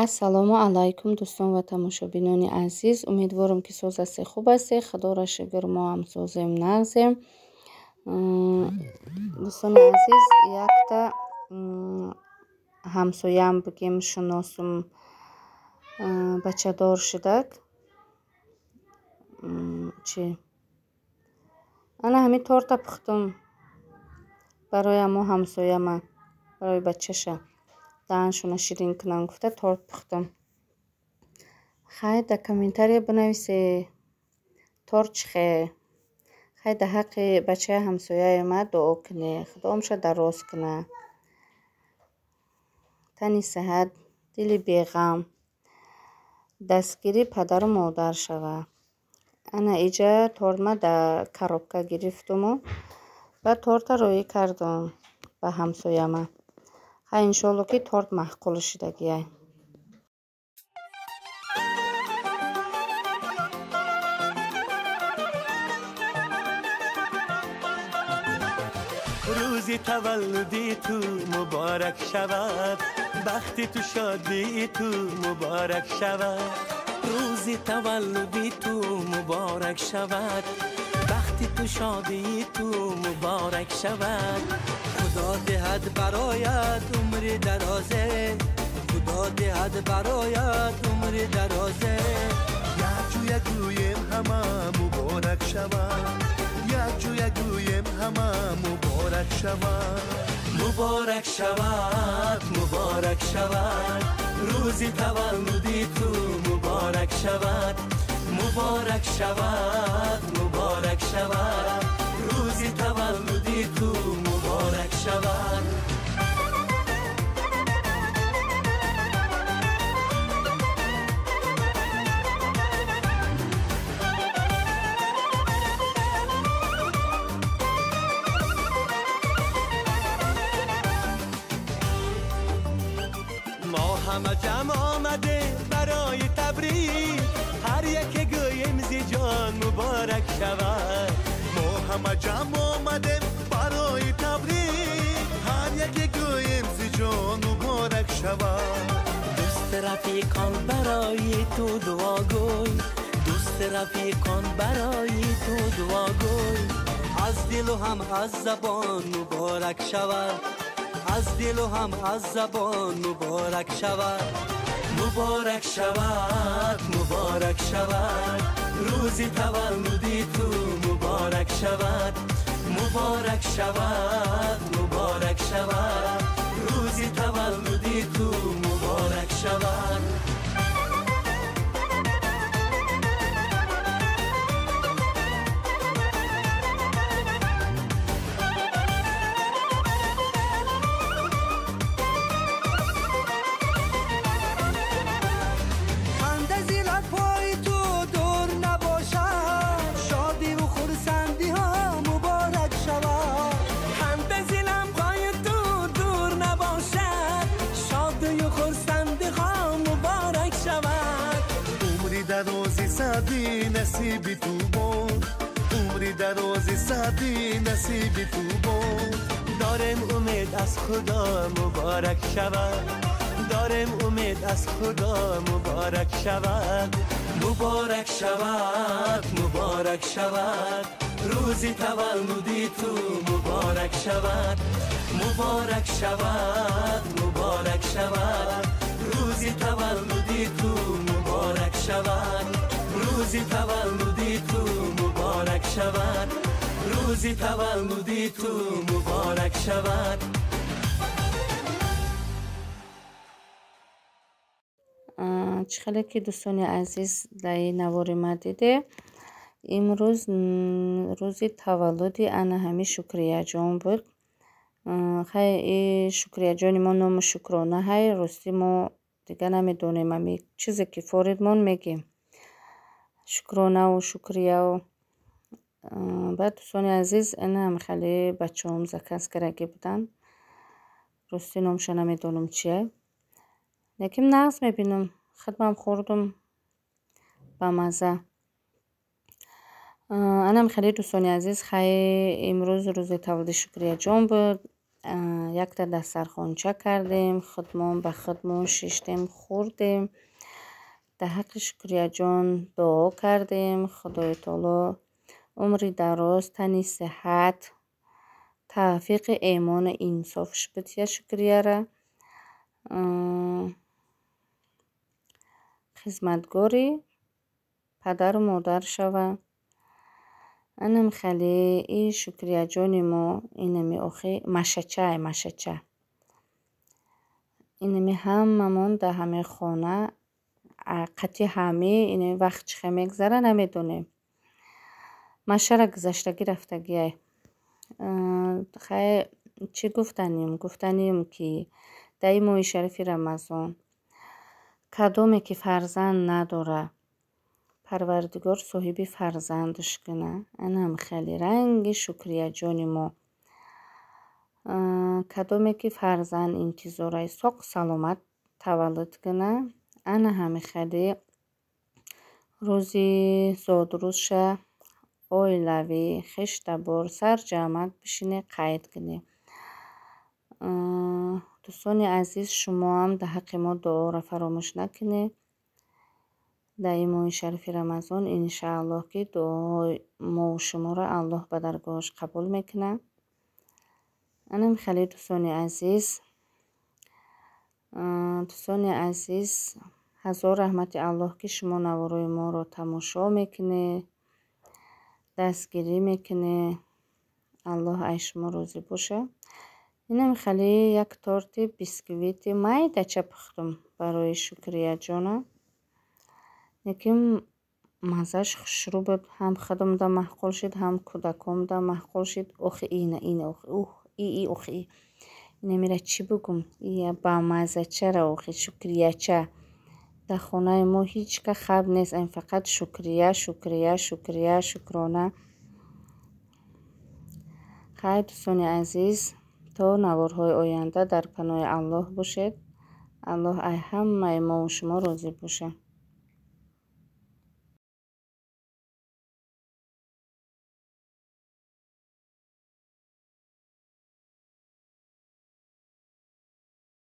Ассалому алайкум, дӯстон ва тамошобинони азиз. Умедворам, ки соз ҳастед, хуб ҳастед. Худоро шукр, мо ҳам созем, нағзем. Дӯстони азиз, якта ҳамсоям, бигем, шиносум бачадор шудак. Чи, ана ҳамин торта пухтум барои ҳамо ҳамсояма, барои бачаша, даҳаншона ширин кунам гуфта торт пухтам. Хай, дар комментария бинависе, торт чӣ хел. Хай, дар ҳаққи бачаи ҳамсояи ма дуо кунед, Худо умша дароз кунад, тани сиҳат, дили беғам, дастгири падару модар шавад. Ана иҷа тортма дар коробка гирифтуму баъд торта роӣ кардум ба ҳамсояма. Хай, иншоалло, ки торт маъқул шудагиай. Рӯзи таваллуди ту муборак шавад, бахти ту, шодии ту муборак шавад. Рӯзи таваллуди ту муборак шавад, бахти ту, шодии ту муборак шавад. Худо диҳад бароят умри дарозе, Худо диҳад бароят умри дарозе. Якҷоя гӯем ҳама, муборак шавад. Якҷоя гӯем ҳама, муборак шавад. Муборак шавад, муборак шавад, рӯзи таваллуди ту муборак шавад. Муборак шавад, муборак шавад, рӯзи таваллуди ту муборак шавад. Мо ҳама ҷамъ омадем барои табрик, ҳар яке гӯем зи ҷон, муборак шавад. Мо ҳама ҷамъ омадем барои табрик, ҳар яке гӯем зи ҷон, муборак шавад. Дӯст, рафиқон барои ту дуогӯй, дӯст, рафиқон барои ту дуогӯй. Аз дилу ҳам аз забон муборак шавад, аз дилу ҳам аз забон муборак шавад. Муборак шавад, муборак шавад, рӯзи таваллуди ту муборак шавад. Муборак шавад, муборак шавад, рӯзи таваллуди ту муборак шавад. Ханда зи лабҳои ту дур набошад, шодиву хурсандиҳо муборак шавад. Ханда зи лабҳои ту дур набошад, шодию хурсандиҳо муборак шавад. Умри дарози саъдӣ насиби ту бод, умри дарози саъдӣ насиби ту бод. Дорем умед аз Худо, муборак шавад. Дорем умед аз Худо, муборак шавад. Муборак шавад, муборак шавад, рӯзи таваллуди ту муборак шавад. Муборак шавад, муборак шавад, рӯзи таваллуди ту муборак шавад. Рӯзи таваллуди ту муборак шавад, рӯзи таваллуди ту муборак шавад. Чӣ хеле ки, дӯстони азиз, дар ин навори ма диде, имрӯз рӯзи таваллуди ана ҳамин Шукрияҷон буд. Хай, и Шукрияҷони мо ному Шукрона ҳай, ростӣ мо дига намедонем, ами чизе ки форидмон мегем, Шукронаву Шукрияу. Баъд, дӯстони азиз, ина хеле бачаҳом заказ кардагӣ буданд. Ростӣ номша намедонам чия, лекин нағз мебинам, худмам хӯрдум, ба мазза. Анам хеле, дӯстони азиз, хай, имрӯз рӯзи таваллуди Шукрияҷон буд. Якта дастархонча кардем, худмон ба худмон шиштем, хӯрдем. Дар ҳаққи Шукрияҷон дуо кардем. Худои таоло умри дароз, тани сиҳат, тавфиқи эъмону инсофш бидиҳад Шукрияра. Хизматгори падару модар шава. Анам хеле и Шукрияҷони мо инами охи машачай, машача. Инами ҳамамон дар ҳамин хона қати ҳами инами вақт чӣ хел мегзара, намедонем. Машара гузаштагӣ рафтагиай. Хай, чӣ гуфтанем? Гуфтанем, ки дар ин моҳи шарифи Рамазон кадоме ки фарзанд надора, Парвардигор соҳиби фарзандаш куна. Анам хеле ранги Шукрияҷони мо. Кадоме ки фарзанд интизорай, соқ саломат таваллуд куна. Ана ҳами хеле рӯзи зодрӯзша оилавӣ, хештабор, сарҷамъак бишине, қайд кунем. Дӯстони азиз, шумоам дар ҳаққи мо дуоро фаромӯш накунед. Дар ин моҳи шарифи Рамазон, иншааллоҳ, ки дуоҳои мову шуморо Аллоҳ ба даргоҳаш қабул мекунад. Анам хеле, дӯстони азиз, дӯстони азиз, ҳазор раҳмати Аллоҳ, ки шумо наворои моро тамошо мекунед, дастгирӣ мекунед. Аллоҳ ай шумо розӣ бошад. Инам хеле як торти бисквити майдача пухтум барои Шукрияҷона. Лекин маззаш хушрӯ буд. Ҳам худамда маъқул шуд, ҳам кӯдакомда маъқул шуд. Охи, ина, ина, охи, ух, и, и, охи, инамира чӣ бугум? Ия бамаззачара, охи, Шукрияча. Дар хонаи мо ҳеҷ ка хаб нест, айн фақат Шукрия, Шукрия, Шукрия, шукрона. Хайр, дӯстони азиз, то наворҳои оянда дар паноҳи Аллоҳ бошед. Аллоҳ ай ҳамаи мову шумо розӣ бошад.